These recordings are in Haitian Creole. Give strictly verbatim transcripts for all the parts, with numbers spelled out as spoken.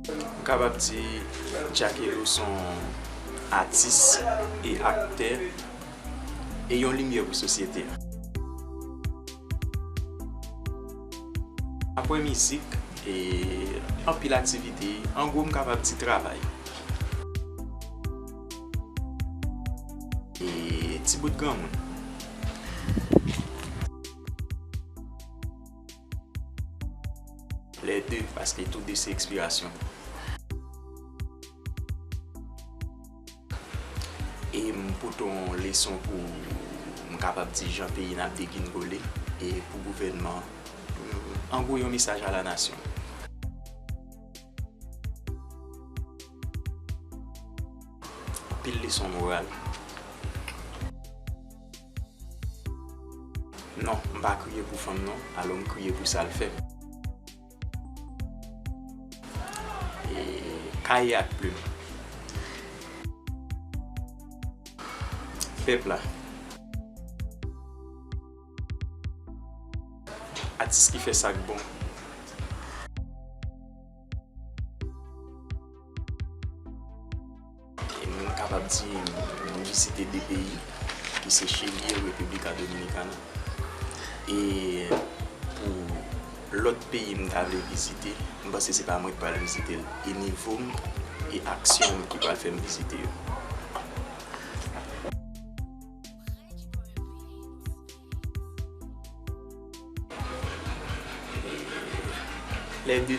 M kapab di Jack Elo se yon atis e aktè e yon limyè pou sosyete a. Apre mizik, e anpil aktivite, an gwo, m kapab di travay. E ti bout granmoun. Lè de, paske tou de se ekspirasyon. E m pote yon leson pou, m kapab di, jan peyi n ap degingole e pou gouvènman, an gwo, yon mesaj a la nasyon. Anpil leson moral. Non, m pa kriye pou fanm non, alò m kriye pou sa l fè. E kaye ak plim. Pèp la. Atis ki fè sa k bon. E m kapab di m vizite de peyi, ki se Chili e República Dominicana. E pou lòt peyi m ta vle vizite, m panse se pa mwen k pral vizite l. E nivo m e aksyon m ki pral fè m vizite yo. Lè de.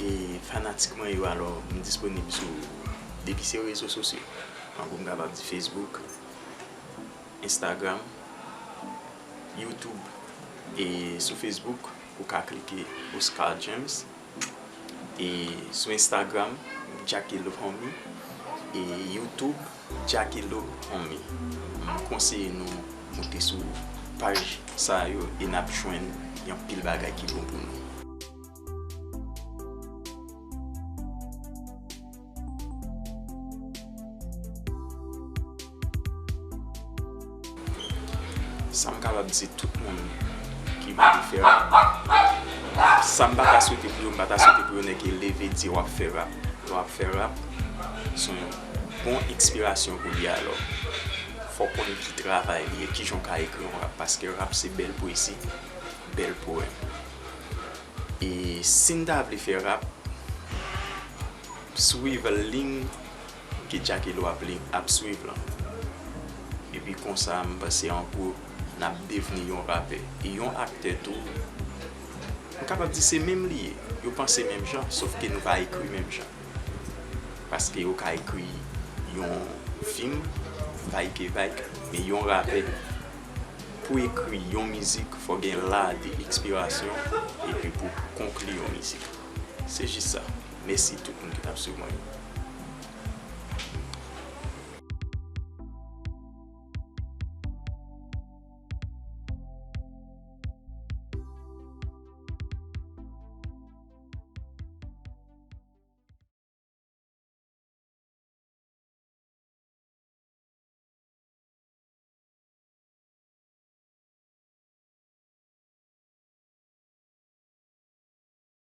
E fanatik mwen yo, alò, m disponib sou, depi se rezo sosyo, tankou m kapab di Facebook, Instagram, YouTube. E sou Facebook, ou ka klike Oscar James. E sou Instagram, Jack Elo Homie. E YouTube, Jack Elo Homie. M konseye nou moute sou paj sa yo e n ap jwenn yon pil bagay ki bon pou nou. Sa m kapab di tout moun ki vle fè rap, sa m pa ta swete pou yo, m pa ta swete pou yo nèk leve di w ap fè rap. Lè w ap fè rap, se yon bon enspirasyon pou li alò. Fò w konn ki travay li ye, kijan w ka ekri yon rap, paske rap se bèl pwezi, bèl powèm. E si n ta vle fè rap, swiv liy ke Jack Elo ap li, ap swiv lan. Epi konsa, m panse an gwo, n ap devni yon rapè. E yon aktè tou, m kapab di se menm li ye. Yo panse menm jan, sòf ke nou pa ekri menm jan. Paske yo ka ekri yon fim, vayke vayk, men yon rapè, pou ekri yon mizik, fò gen la de enspirasyon, epi pou konkli yon mizik. Se jis sa. Mèsi tout moun ki t ap swiv mwen yo.